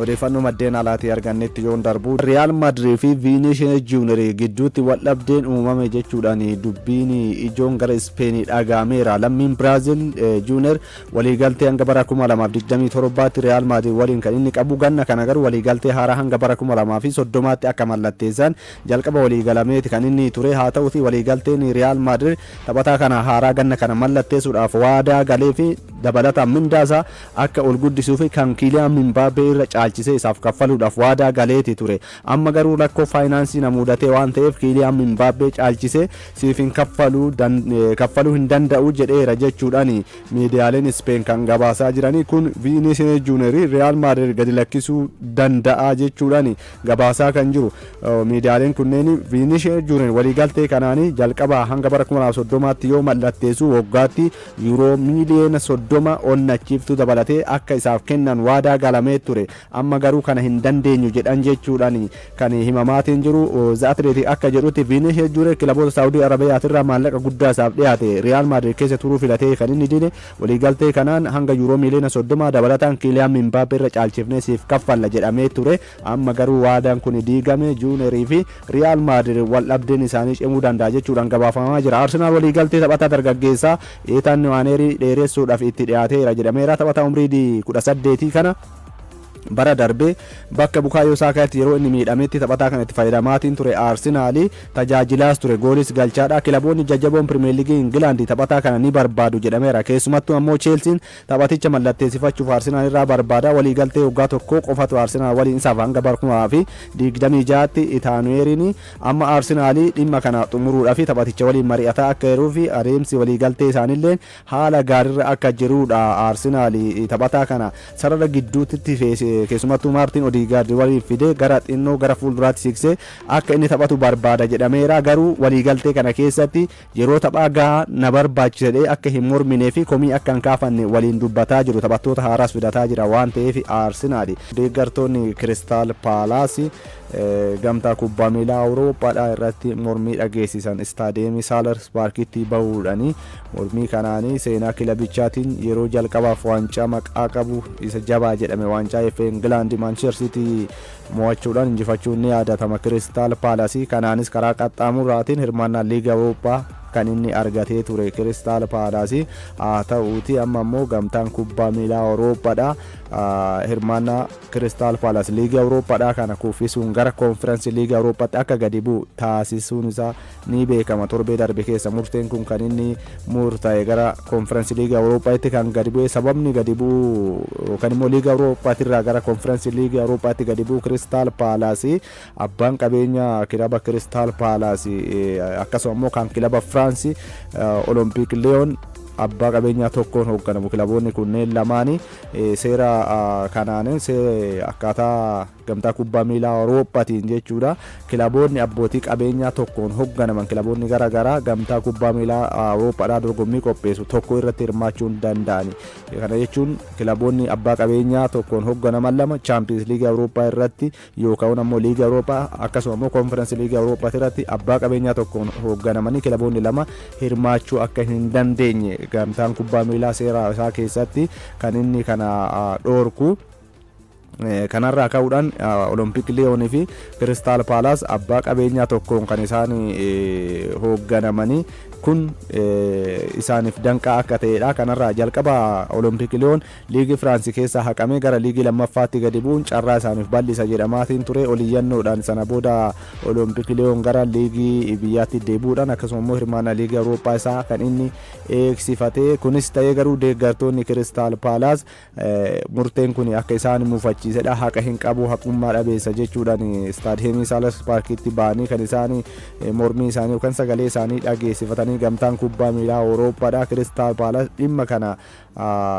Odeeffannoo maddeen alaatii argannetti yoon darbu, Riyaal Maadriid fi Viinishiyees Juuniyer gidduutti waldhabdeen uumame jechuudhaan dubbiin ijoon gara Ispeenii dhaga'ameera. Lammiin Biraazil Juuniyer waliigaltee hanga bara 2027tti Riyaal Maadriid waliin kan inni qabu, ganna kana garuu waliigaltee haaraa hanga bara 2030tti akka mallatteessan jalqaba waliigalameeti kan inni ture. Haa ta'uti, waliigalteen Riyaal Maadriid taphataa kana haaraa ganna kana mallatteessuudhaaf waadaa galee fi dabalataan mindaasaa akka ol guddisuu fi kan Kiiliyaan Mimbaappee irra caalchisee isaaf kaffaluudhaaf waadaa galeeti ture. Amma garuu rakkoo faayinaansii na muudatee waan ta'eef Kiiliyaan Mimbaappee caalchisee siif hin kaffaluu kaffaluu hin danda'u jedheera jechuudhaan miidiyaaleen Ispeen kan gabaasaa jiranii. Kun Viiniisiyees Juunerii Riyaal Maadriid gadi lakkisuu danda'a jechuudhaan gabaasaa kan jiru miidiyaaleen kunneen. Viiniisiyees Juuner waliigaltee kanaanii jalqaba hanga bara 2030tti yoo mallatteessu, waggaatti yuuroo miiliyoona 30 onnachiiftuu dabalatee akka isaaf kennan waadaa galamee ture. Amma garuu kana hin dandeenyu jedhan jechuudhaan kan himamaatiin jiru. The Athletic akka jedhutti, Viiniisiyees Juuner kilaboota Saawudii Arabiyaatirraa maallaqa guddaa isaaf dhiyaate Riyaal Maadriid keessa turuu filatee kan inni dide. Waliigaltee kanaan hanga yuuroo miiliyoona 30 dabalataan Kiiliyaan Mimbaappee irra caalchifnee siif kaffalla jedhamee ture. Amma garuu waadaan kun diigame, Juunerii fi Riyaal Maadriid wal dhabdeen isaanii cimuu danda'a jechuudhaan gabaafamaa jira. Arsenaal waliigaltee taphataa dargaggeessaa Eetaan Niwaaneerii dheeressuudhaaf itti dhiyaateera jedhameera. Taphataa umrii 18 kana bara darbe bakka Bukaayoo Saakaatti yeroo inni miidhametti taphataa kana itti fayyadamaatiin ture. Arsenaal tajaajilaas ture, goolis galchaadha. Kilaboonni jajjaboon Pirimeer Liigii Ingilaandi taphataa kana ni barbaadu jedhameera. Keessumattuu ammoo Cheelsiin taphaticha mallatteessifachuuf Arsenaal irraa barbaada. Waliigaltee waggaa tokko qofatu Arsenaal waliin isaaf hanga bara 2026tti Itaanuweeriin. Amma Arsenaal dhimma kana xumuruudhaaf taphaticha waliin mari'ataa akka jiruu fi adeemsi waliigaltee isaaniillee haala gaariirra akka jirudha. Arsenaal taphataa kana sarara gidduutti keessumattuu Maartiin Odigaard waliin fidee gara xinnoo gara fuulduraatti siqsee akka inni taphatu barbaada jedhameera. Garuu waliigaltee kana keessatti yeroo taphaa gahaa na barbaachisa akka hin morminee fi komii akka hin kaafanne waliin dubbataa jiru. Taphattoota haaraas fidataa jira waan ta'eef Arsenaal. Deeggartoonni Kiristaal Paalaas gamtaa kubbaa miilaa Awurooppaadhaa irratti mormii dhageessisan, istaadiyeemii Saalhurst Paarkitti bahuudhaani. Mormii kanaanii seenaa kilabichaatiin yeroo jalqabaaf waancaa maqaa qabu isa jabaa jedhame, waancaa FA Ingilaandi, Maanchister Siitii mo'achuudhaan injifachuun ni yaadatama Kiristaal Paalasii. Kanaanis karaa qaxxaamuraatiin hirmaannaa Liiga Awurooppaa kan inni argatee ture Kiristaal Paalaasii. Haa ta'uuti, amma immoo gamtaan kubbaa miilaa Awurooppaadha hirmaannaa Kiristaal Paalaas Liiga Awurooppaadha kana kuffisuun gara Koonfiraansii Liiga Awurooppaatti akka gadi bu'u taasisuun isaa ni beekama. Torbee darbe keessa murteen kun kan inni murtaa'e. Gara Koonfiraansii Liiga Awurooppaatti kan gadi bu'e, sababni gadi bu'u yookaan immoo Liiga Awurooppaatti gara Koonfiraansii Liiga Awurooppaatti gadi bu'u Kiristaal Paalaasii, abbaan qabeenya kilaba Kiristaal Paalaas akkasuma immoo kan kilaba Firaansii Olompiik Liyoon abbaa qabeenyaa tokkoon hoogganamu. Kilaboonni kunneen lamaanii seera kanaan, akkaataa gamtaa kubbaa miilaa Awurooppaatiin jechuudha, kilaboonni abbootii qabeenyaa tokkoon hoogganaman, kilaboonni gara garaa gamtaa kubbaa miilaa Awurooppaadhaa dorgommii qopheessu tokko irratti hirmaachuu hin danda'ani. Kana jechuun kilaboonni abbaa qabeenyaa tokkoon hoogganaman lama Chaampiyeens Liigii Awurooppaa irratti yookaan ammoo Liigii Awurooppaa akkasuma immoo Koonfiraansii Liigii Awurooppaa irratti abbaa qabeenyaa tokkoon hoogganamanii kilaboonni lama hirmaachuu akka hin dandeenye gamtaan kubbaa miilaa seera isaa keessatti kan inni kana dhoorku. Kanarraa ka'uudhaan Olompik Liyoonii fi Kiristaal Paalaas abbaa qabeenyaa tokkoon kan isaan hoogganamanii kun isaaniif danqaa akka ta'edha. Kanarraa jalqaba Olompik Liyoon Liigii Firaansii keessaa haqamee gara liigii lammaffaatti gadi bu'uun carraa isaaniif bal'isa jedhamaatiin ture. Oliyyannoodhaan sana booda Olompik Liyoon gara liigii biyyaatti deebi'uudhaan akkasuma immoo hirmaannaa Liigii Awurooppaa isaa kan inni eegsifate. Kunis ta'ee garuu deeggartoonni Kiristaal Paalaas murteen kun akka isaan mufachiisedha. Haqa hin qabu, haqummaa dhabeessa jechuudhaan istaadiyeemii Saalhurst Paarkitti ba'anii kan isaan mormii isaanii yookaan sagalee isaanii dhageessifatanii. Gamtaan kubbaa miilaa Awurooppaadha Kiristaal Paalaas dhimma kana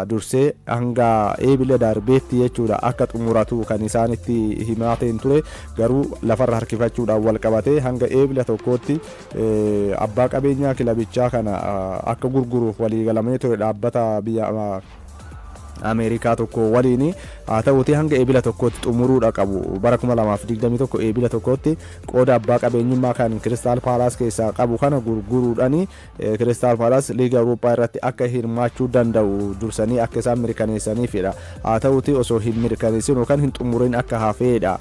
dursee hanga eebila darbeetti jechuudha akka xumuratu kan isaanitti himaateen ture. Garuu lafarra harkifachuudhaan wal qabatee hanga eebila 1tti abbaa qabeenyaa kilabichaa kana akka gurguruuf waliigalamee ture dhaabbata biyya Ameerikaa tokko waliin. Haa ta'uuti, hanga Eebila 1tti xumuruudha qabu. Bara 2021 Eebila 1tti qooda abbaa qabeenyummaa kan Kiristaal Paalaas keessaa qabu kana gurguruudhaan Kiristaal Paalaas Liiga Awurooppaa irratti akka hirmaachuu danda'u dursanii akka isaan mirkaneessaniifidha. Haa ta'uuti, osoo hin mirkaneessin yookaan hin xumurin akka hafeedha.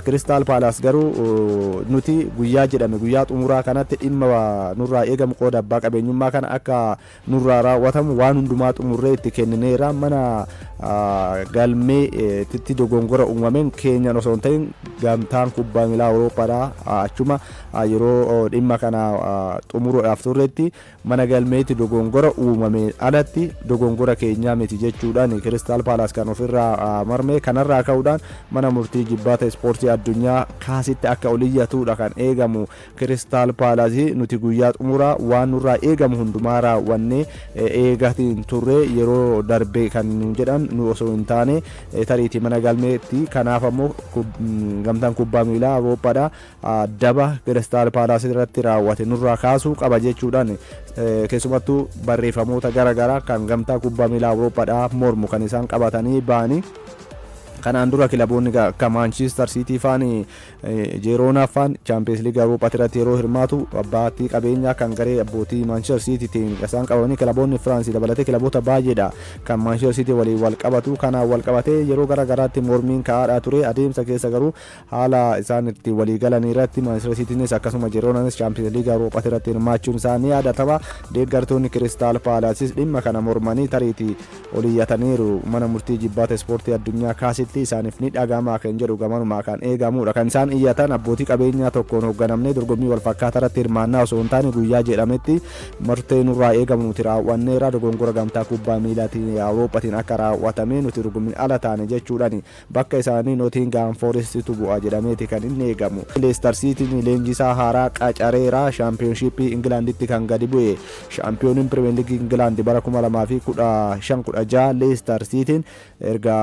Kiristaal Paalaas garuu nuti guyyaa jedhame, guyyaa xumuraa kanatti dhimma nurraa eegamu, qooda abbaa qabeenyummaa kana akka nurraa raawwatamu waan hundumaa xumurree itti kennineera. Mana galmee itti dogongora uumameen keenyan osoo hin ta'in Gamtaan Kubbaa Miilaa Awurooppaadha. Achuma yeroo dhimma kana xumuruudhaaf turretti mana galmeetti dogongora uumameen alatti dogongora keenyaa miti jechuudhaan Kiristaal Paalaas kan ofirraa marme. Kanarraa ka'uudhaan mana murtii jibbaata ispoortii addunyaa kaasitti akka oliyyatuudha kan eegamu. Kiristaal Paalaas nuti guyyaa xumuraa waan nurraa eegamu hundumaa raawwannee eegatiin turre, yeroo darbe kan nu jedhan nu osoo hin taane tariitii mana galmeetti. Kanaaf ammoo Gamtaan Kubbaa Miilaa Awurooppaadha daba Kiristaal Paalaas irratti raawwate nurraa kaasuu qaba jechuudhaan, keessumattuu barreeffamoota garaagaraa kan Gamtaa Kubbaa Miilaa Awurooppaadha mormu kan isaan qabatanii ba'anii. Kanaan dura kilaboonni akka Maanchiistar Siitii faan, Jeeroonaa faan Chaampiyeens Liigii Awurooppaa irratti yeroo hirmaatu abbaatii qabeenyaa kan garee abbootii Maanchiistar Siitiitiin isaan qabamanii, kilaboonni Firaansii dabalatee kilaboota baay'eedha kan Maanchiistar Siitii waliin wal qabatu. Kanaan wal qabatee yeroo gara garaatti mormiin ka'aadhaa ture. Adeemsa keessa garuu haala isaan itti walii galanii irratti Maanchiistar Siitiinis akkasuma Jeeroonaanis Chaampiyeens Liigii Awurooppaa irratti hirmaachuun isaa ni yaadatama. Deeggartoonni Kiristaal Paalaasis dhimma kana mormanii tariitii oliyyataniiru. Mana murtii jibbaata ispoortii addunyaa kaasitti isaaniif ni dhagama kan jedhu gamanumaa kan eegamudha. Kan isaan iyyatan abbootii qabeenyaa tokkoon hoogganamnee dorgommii wal fakkaataa irratti hirmaannaa osoo hin taane, guyyaa jedhametti murtee nurraa eegamu nuti raawwanneera, dogongora Gamtaa Kubbaa Miilaatiin Awurooppaatiin akka raawwatame nuti dorgommiin ala taane jechuudhaan. Bakka isaanii Nootingaam Foorestitu bu'a jedhameeti kan inni eegamu. Leestar Siitiin leenjisaa haaraa qacareera. Shaampiyoonshiippii Ingilaanditti kan gadi bu'e shaampiyooniin Pirimeer Liigii Ingilaand bara 2015-16 Leestar Siitiin erga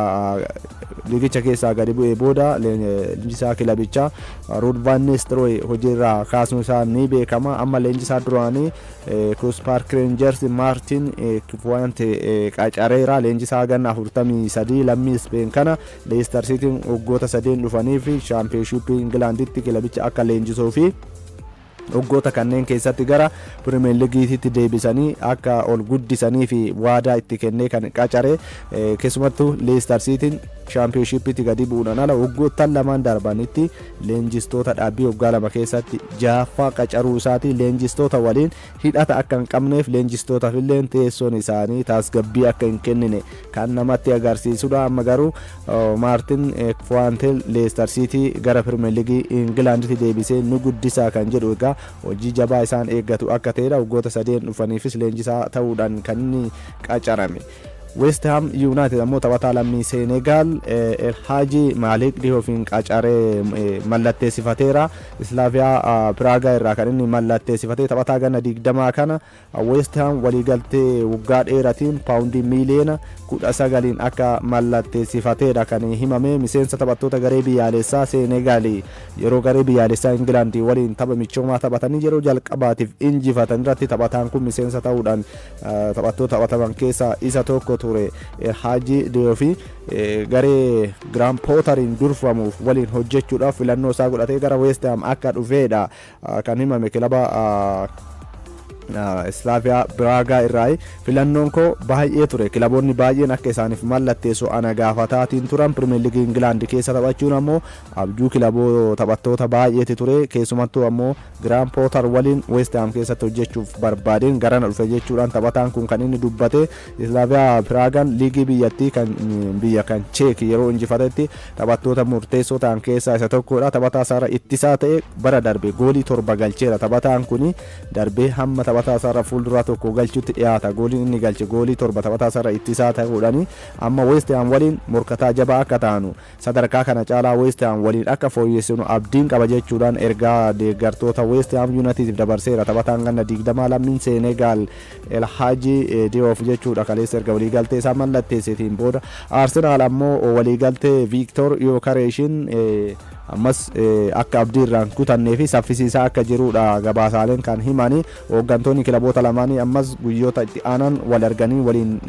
liigicha keessaa gadi bu'ee booda leenjisaa kilabichaa Ruud Van Nistelrooy hojiirraa kaasuun isaa ni beekama. Amma leenjisaa duraanii Kuus Paark Reenjers Maartin Fuwante qacareera. Leenjisaa ganna 43 lammii Speen kana Leestar Siitiin waggoota sadeen dhufanii fi Shaampiyoonshiippii Ingilaanditti kilabicha akka leenjisuu fi waggoota kanneen keessatti gara Pirimeer Liigiitti deebisanii akka ol guddisanii fi waadaa itti kennee kan qacare. Keessumattuu Leestar Siitiin Shaampiyoonshiippiitti gadi bu'uudhaan ala waggoottan lamaan darbanitti leenjistoota dhaabbii waggaa 2 keessatti jaaffaa qacaruu isaatii leenjistoota waliin hidhata akka hin qabneef, leenjistootaaf illee teessoon isaanii tasgabbii akka hin kennine kan namatti agarsiisudha. Amma garuu Maartin Fuwaanteel Leestar Siitii gara Pirimeer Liigii Ingilaanditti deebisee nu guddisaa kan jedhu egaa hojii jabaa isaan eeggatu akka ta'edha. Waggoota sadeen dhufaniifis leenjisaa ta'uudhaan kan inni qacarame. West Ham United ammoo taphataa lammii Seenegaal El Haaji Maalik Diyoofiin qacaree mallatteessifateera. Islaaviyaa Piraagaa irraa kan inni mallatteessifatee taphataa ganna 20 kana West Ham waliigaltee waggaa dheeratiin paawundii miiliyoona 19n akka mallatteessifateedha kan himame. Miseensa taphattoota garee biyyaalessaa Seenegaal, yeroo garee biyyaalessaa Ingilaandii waliin tapha michoomaa taphatanii yeroo jalqabaatiif injifatan irratti taphataan kun miseensa ta'uudhaan taphattoota taphataman keessaa isa tokko ture. Haaji Diyoofi garee Giraam Pootariin durfamuuf waliin hojjechuudhaaf filannoo isaa godhatee gara West Ham akka dhufeedha kan himame kilaba Islaaviyaa Biraagaa irraa. Filannoon koo baay'ee ture, kilaboonni baay'een akka isaaniif mallatteessu ana gaafataatiin turan. Pirimeer Liigii Ingilaand keessa taphachuun ammoo abjuu kilaboo taphattoota baay'eeti ture. Keessumattuu ammoo Giraam Pootar waliin West Ham keessatti hojjechuuf barbaadeen garana dhufe jechuudhaan taphataan kun kan inni dubbate. Islaaviyaa Piraagaan liigii biyyattii kan biyya kan Cheek yeroo injifatetti taphattoota murteessoo ta'an keessaa isa tokkodha. Taphataa sarara ittisaa ta'e bara darbe goolii torba galcheera. Taphataan kun darbee hamma taphataa sarara fuulduraa tokko galchutti dhiyaata. Gooliin inni galche goolii torba taphataa sarara ittisaa ta'uudhaan amma West Ham waliin morkataa jabaa akka ta'anu, sadarkaa kana caalaa West Ham waliin akka fooyyessinu abdiin qaba jechuudhaan ergaa deeggartoota West Ham Unitediif dabarseera. Taphataan ganna 20 lammiin Seenegaal El Haaji Diyoof jechuudha kaleessa erga waliigaltee isaa mallatteesseetiin booda. Arsenaal ammoo waliigaltee Viiktor Yookareeshin Ammas akka abdii irraan kutannee fi saffisiisaa akka jirudha gabaasaaleen kan himanii. Hooggantoonni kilaboota lamaanii ammas guyyoota itti aanan wal arganii waliin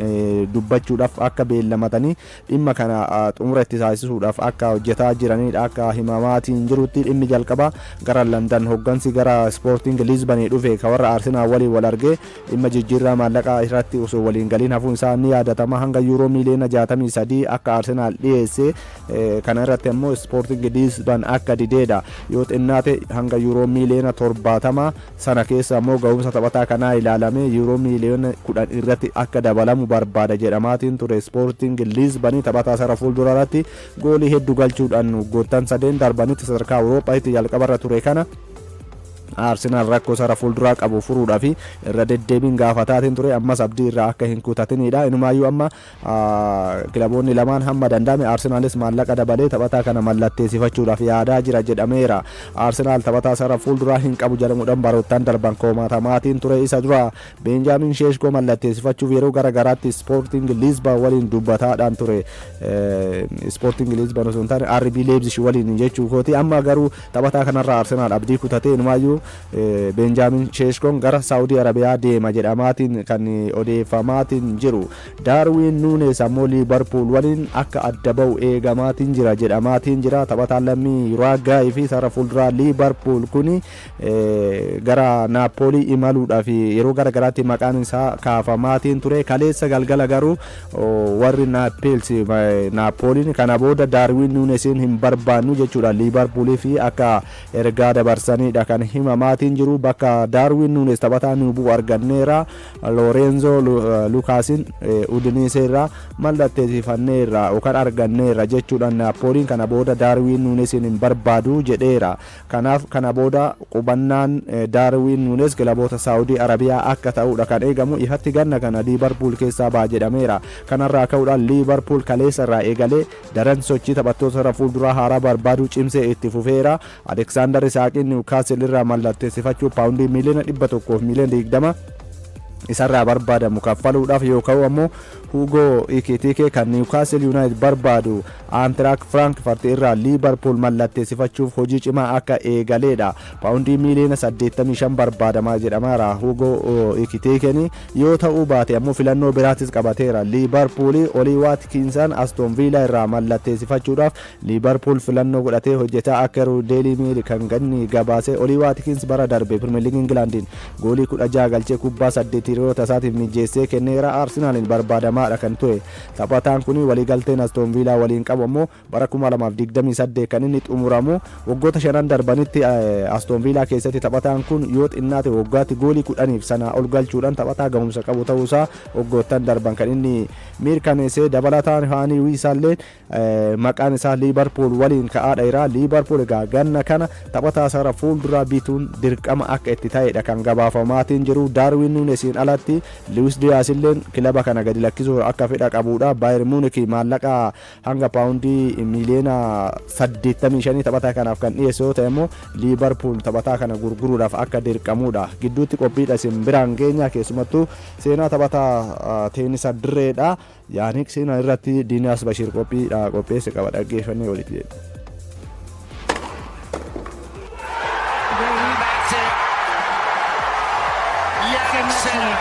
dubbachuudhaaf akka beellamatanii dhimma kana xumura itti taasisuudhaaf akka hojjetaa jiranidha. Akka himamaatiin jirutti, dhimmi jalqabaa gara Landan hooggansi gara Sporting Lisbonii dhufe ka warra Arsenaal waliin wal argee dhimma jijjiirraa maallaqaa irratti osoo waliin galiin hafuun isaa ni yaadatama. Hanga yuuroo miiliyoona 63 akka Arsenaal dhiyeesse, kana irratti ammoo Sporting Lisbon akka dideedha. Yoo xinnaate hanga yuuroo miiliyoona 70, sana keessa ammoo ga'umsa taphataa kanaa ilaalame yuuroo miiliyoona 10 irratti akka dabalamu barbaada jedhamaatiin ture. Sporting Lisbonii taphataa sara fuuldura irratti goolii hedduu galchuudhaan waggoottan sadeen darbanitti sadarkaa Awurooppaatti jalqabarra ture kana, Arsenaal rakkoo sara fuulduraa qabu furuudhaaf irra deddeebiin gaafataatiin ture. Ammas abdii irraa akka hin kutatinidha. Inumaayyuu amma kilaboonni lamaan hamma danda'ame Arsenaalis maallaqa dabalee taphataa kana mallatteessifachuudhaaf yaadaa jira jedhameera. Arsenaal taphataa sara fuulduraa hin qabu jedhamuudhaan baroottan darban koomatamaatiin ture. Isa dura Beenjaamin Sheeshkoo mallatteessifachuuf yeroo gara garaatti Sporting Lisbon waliin dubbataadhaan ture. Sporting Lisbon osoo hin taane RB Leipzig waliin jechuu kooti. Amma garuu taphataa kanarraa Arsenaal abdii kutatee, inumaayyuu Beenjaamin Sheeshkoon gara Saawudii Arabiyaa deema jedhamaatiin kan odeeffamaatiin jiru. Daarwiin Nuunes ammoo Liibarpuul waliin akka adda ba'u eegamaatiin jira jedhamaatiin jira. Taphataan lammii Uraagaay fi sara fuulduraa Liibarpuul kuni gara Naapoolii imaluudhaaf yeroo gara garaatti maqaan isaa kaafamaatiin ture. Kaleessa galgala garuu warri Naappeels Naapooliin kana booda Daarwiin Nuunesiin hin barbaannu jechuudha Liibarpuulii fi akka ergaa dabarsanidha kan himamaatiin jiru. Bakka Daarwiin Nuunes taphataa nu bu'u arganneera, Loorenzo Lukaasin Udinese irraa mallatteessifanneerra yookaan arganneerra jechuudhaan Naapooliin kana booda Daarwiin Nuunesiin hin barbaadu jedheera. Kanaaf kana booda qubannaan Daarwiin Nuunes kilaboota Saawudii Arabiyaa akka ta'udha kan eegamu. Ifatti ganna kana Liibarpuul keessaa ba'a jedhameera. Kanarraa ka'uudhaan Liibarpuul kaleessa irraa eegalee daran sochii taphattoota irra fuulduraa haaraa barbaaduu cimsee itti fufeera. Aleksaandar Isaaqiin Niwukaasil irraa mallatteessifachuu paawundii miiliyoona 100 fi miiliyoona 20 isarraa barbaadamu kaffaluudhaaf yoo ka'u, ammoo Hugo Ekitike kan Newcastle United barbaadu Eintracht Frankfurt irraa Liverpool mallatteessifachuuf hojii cimaa akka eegaleedha. Paawundii miiliyoona 85 barbaadamaa jedhamaara Hugo Ekitiken. Yoo ta'uu baate ammoo filannoo biraatis qabateera. Liverpool Olii Waatkinsaan Aston Villa irraa mallatteessifachuudhaaf Liverpool filannoo godhatee hojjetaa akka jiru Daily Mail kan ganni gabaase. Olii Waatkins bara darbe Premier League Ingilaandiin goolii 16 galchee kubbaa 8 hiriyoota isaatiif mijeessee kenneera. Arsenaaliin barbaadamaadha kan ture. Taphataan kun waliigalteen Aston Villa waliin qabu ammoo bara 2028 kan inni xumuramu. Waggoota shanan darbanitti Aston Villa keessatti taphataan kun yoo xinnaate waggaatti goolii 10f sanaa ol galchuudhaan taphataa gahumsa qabu ta'uusaa waggoottan darban kan inni mirkaneesse. Dabalataan Haanii Wiisaallee maqaan isaa Liibarpuul waliin ka'aadha jira. Liibarpuul egaa ganna kana taphataa sarara fuulduraa bituun dirqama akka itti ta'edha kan gabaafamaatiin jiru. Daarwiin Nuunesiin alatti Luwis Diyaas illeen kilaba kana gadi lakkisuuf akka fedha qabudha. Baayern Muunik maallaqa hanga paawundii miiliyoona 85 taphataa kanaaf kan dhiyeessu yoo ta'e immoo Liibarpuul taphataa kana gurguruudhaaf akka dirqamudha. Gidduutti qophiidha isin biraan geenya, keessumattuu seenaa taphataa teenisa dirreedha. Yaanik seenaa irratti Diinaas Bashiir qophiidha qopheesse qaba, dhaggeeffannee walitti jedhu. Back to Jannik Sinner.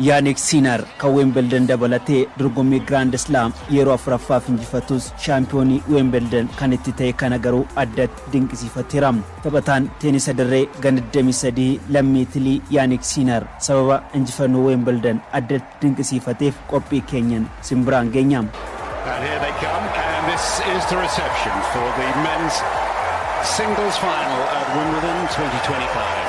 Yaanik Siinar kan Weembelden dabalatee dorgommii Grand Slam yeroo afuraffaaf injifatus, shaampiyoonii Weembelden kan itti ta'e kana garuu addatti dinqisiifateera. Taphataan teenisa dirree gan 23 lammii Itilii Yaanik Siinar sababa injifannoo Weembelden addatti dinqisiifateef qophii keenyan simbiraan geenya. And here they come, and this is the reception for the men's singles final at Wimbledon 2025.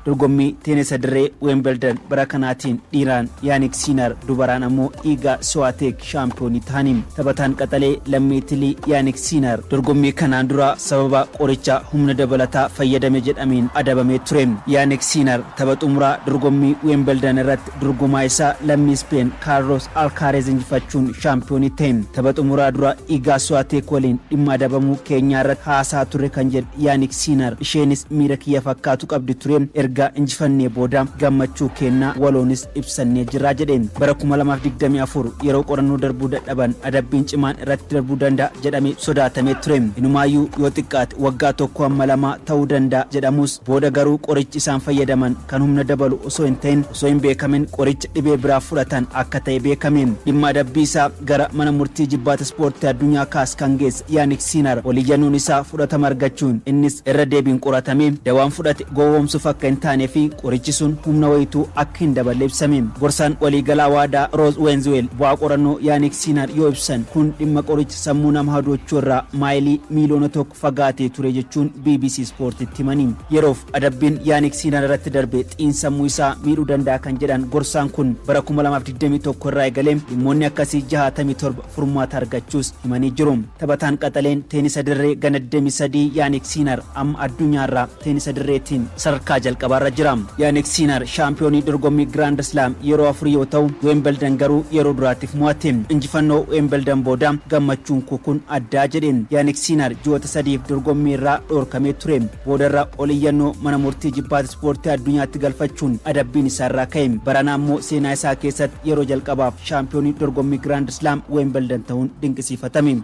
Dorgommii teenisa dirree Weembelden bara kanaatiin dhiiraan Yaanik Siinar, dubaraan ammoo Iigaa Siwaateek shaampiyoonii ta'anii. Taphataan qaxalee lammii Itilii Yaanik Siinar dorgommii kanaan dura sababa qoricha humna dabalataa fayyadame jedhameen adabamee ture. Yaanik Siinar tapha xumuraa dorgommii Weembelden irratti dorgomaa isaa lammii Speen Kaarlos Alkaareez injifachuun shaampiyoonii ta'e. Tapha xumuraa dura Iigaa Siwaateek waliin dhimma adabamuu keenyaa irratti haasaa ture kan jedhe Yaanik Siinar, isheenis miira kiyya fakkaatu qabdi ture. Erga Erga injifannee booda gammachuu kennaa waloonis ibsannee jirraa jedhe. Bara 2024 yeroo qorannoo darbuu dadhaban adabbiin cimaan irratti darbuu danda'a jedhamee sodaatamee ture. Inumaayyuu yoo xiqqaate waggaa 1 hamma 2 ta'uu danda'a jedhamus, booda garuu qorichi isaan fayyadaman kan humna dabalu osoo hin ta'in, osoo hin beekamin qoricha dhibee biraa fudhatan akka ta'e beekame. Dhimma adabbii isaa gara mana murtii jibbaata ispoortii addunyaa kaas kan geesse Yaanik Siinar oliyyannoon isaa fudhatama argachuun innis irra deebiin qoratame, dawaan fudhate gowwoomsuuf akka hin taanee fi qorichi sun humna wayituu akka hin daballe ibsame. Gorsaan waliigalaa waadaa Roos Weenzuweel bu'aa qorannoo Yaanik Siinar yoo ibsan, kun dhimma qoricha sammuu nama hadochuu irraa maayilii 1 miiliyoona fagaatee ture jechuun BBC Ispoortitti himanii. Yeroof adabbiin Yaanik Siinar irratti darbe xiinsammuu isaa miidhuu danda'a kan jedhan gorsaan kun, bara 2021 irraa eegalee dhimmoonni akkasii 67 furmaata argachuus himanii jiru. Taphataan qaxaleen teenisa dirree gana 23 Yaanik Siinar amma addunyaarraa teenisa dirreetiin sadarkaa jalqabaarra jira. Yaanik Siinar shaampiyoonii dorgommii Grand Slam yeroo afur yoo ta'u, Weembeldan garuu yeroo duraatiif mo'ate. Injifannoo Weembeldan booda gammachuun koo kun addaa jedhe. Yaanik Siinar ji'oota 3f dorgommii irraa dhoorkamee ture. Boodarra ol iyyannoo mana murtii jibbaata ispoortii addunyaatti galfachuun adabbiin isaarraa ka'e. Barana ammoo seenaa isaa keessatti yeroo jalqabaaf shaampiyoonii dorgommii Grand Slam Weembeldan ta'uun dinqisiifatame.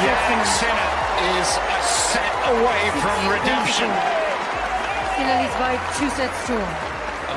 Jannik Sinner is a set away from redemption Sinner leads by 2 sets to 1.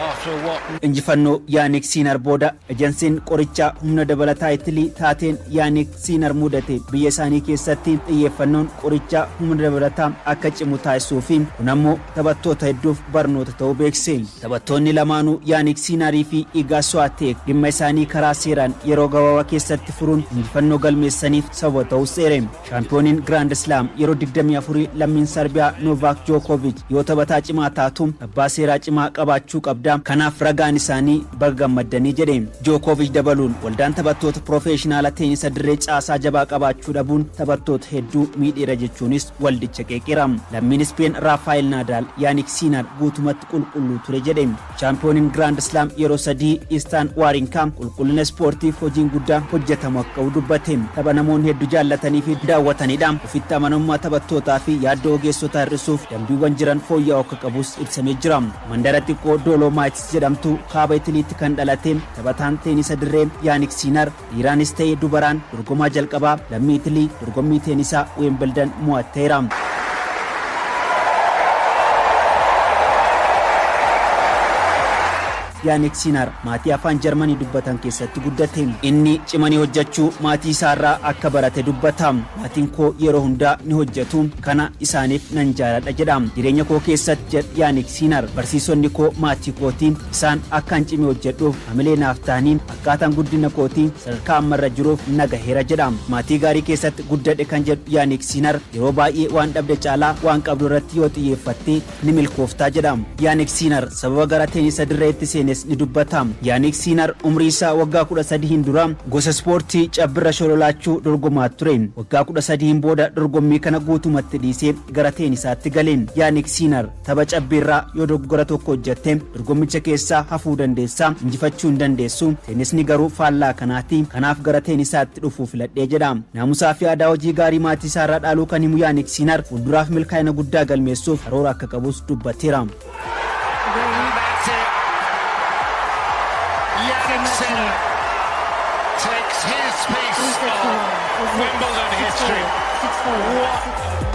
after what Injifannoo Yaanik Siinar booda ejensiin qorichaa humna dabalataa Itilii taateen Yaanik Siinar mudate biyya isaanii keessatti xiyyeeffannoon qorichaa humna dabalataa akka cimu taasisuu fi kun ammoo taphattoota hedduuf barnoota ta'uu beeksise. Taphattoonni lamaanuu, Yaanik Siinarii fi Igaa Suwaateek, dhimma isaanii karaa seeraan yeroo gabaabaa keessatti furuun injifannoo galmeessaniif sababa ta'uu seere. Shaampiyooniin Grand Slam yeroo 24 lammiin Sarbiyaa Novaak Jookovic yoo taphataa cimaa taatu abbaa seeraa cimaa qabaachuu qabda, kanaaf ragaan isaanii baga gammaddanii jedhe. Jookovic dabaluun waldaan taphattoota piroofeeshinaala teenisa dirree caasaa jabaa qabaachuu dhabuun taphattoota hedduu miidheera jechuunis waldicha qeeqeera. Lammiin Ispeen Raafaayil Naadaal Yaanik Siinar guutumatti qulqulluu ture jedhe. Shaampiyooniin Grand Slam yeroo sadii Istaan Waarinkaa qulqullina ispoortiif hojiin guddaa hojjetamu akka qabu dubbate. Tapha namoonni hedduu jaallatanii fi daawwatanidha. Ofitti amanamummaa taphattootaa fi yaaddoo ogeessotaa hir'isuuf dambiiwwan jiran fooyya'uu akka qabus ibsamee jira. Mandara xiqqoo Doolomaayitis jedhamtu kaaba Itiliitti kan dhalate taphataan teenisa dirree Yaanik Siinar dhiiraanis ta'e dubaraan dorgomaa jalqabaa lammii Itilii dorgommii teenisaa Weembeldan mo'atteera. Yaanik Siinar maatii afaan Jarmanii dubbatan keessatti guddate. Inni cimanii hojjechuu maatii isaarraa akka barate dubbata. Maatiin koo yeroo hundaa ni hojjetu, kana isaaniif nan jaaladha jedha. Jireenya koo keessatti, jedha Yaanik Siinar, barsiisonni koo maatii kootiin isaan akkaan cimee hojjedhuuf hamilee naaf ta'anii akkaataan guddina kootii sadarkaa ammarra jiruuf nagaheera jedha. Maatii gaarii keessatti guddadhe kan jedhu Yaanik Siinar, yeroo baay'ee waan dhabde caalaa waan qabdu irratti yoo xiyyeeffatte ni milkooftaa jedha. Yaanik Siinar sababa gara teenisa dirreetti seenes ni dubbata. Yaanik Siinar umrii isaa waggaa 13n dura gosa ispoortii cabbirra shololaachuu dorgomaa ture. Waggaa 13n booda dorgommii kana guutumatti dhiisee gara teenisaatti gale. Yaanik Siinar tapha cabbiirraa yoo dogoggora tokko hojjette dorgommicha keessaa hafuu dandeessa, injifachuu hin dandeessu. Teenisni garuu faallaa kanaati. Kanaaf gara teenisaatti dhufuu filadhee jedha. Naamusaa fi aadaa hojii gaarii maatii isaarraa dhaaluu kan himu Yaanik Siinar fuulduraaf milkaa'ina guddaa galmeessuuf karoora akka qabus dubbateera. That's it. Jannik Sinner takes his piece of Wimbledon history. 6-4. What 6-4.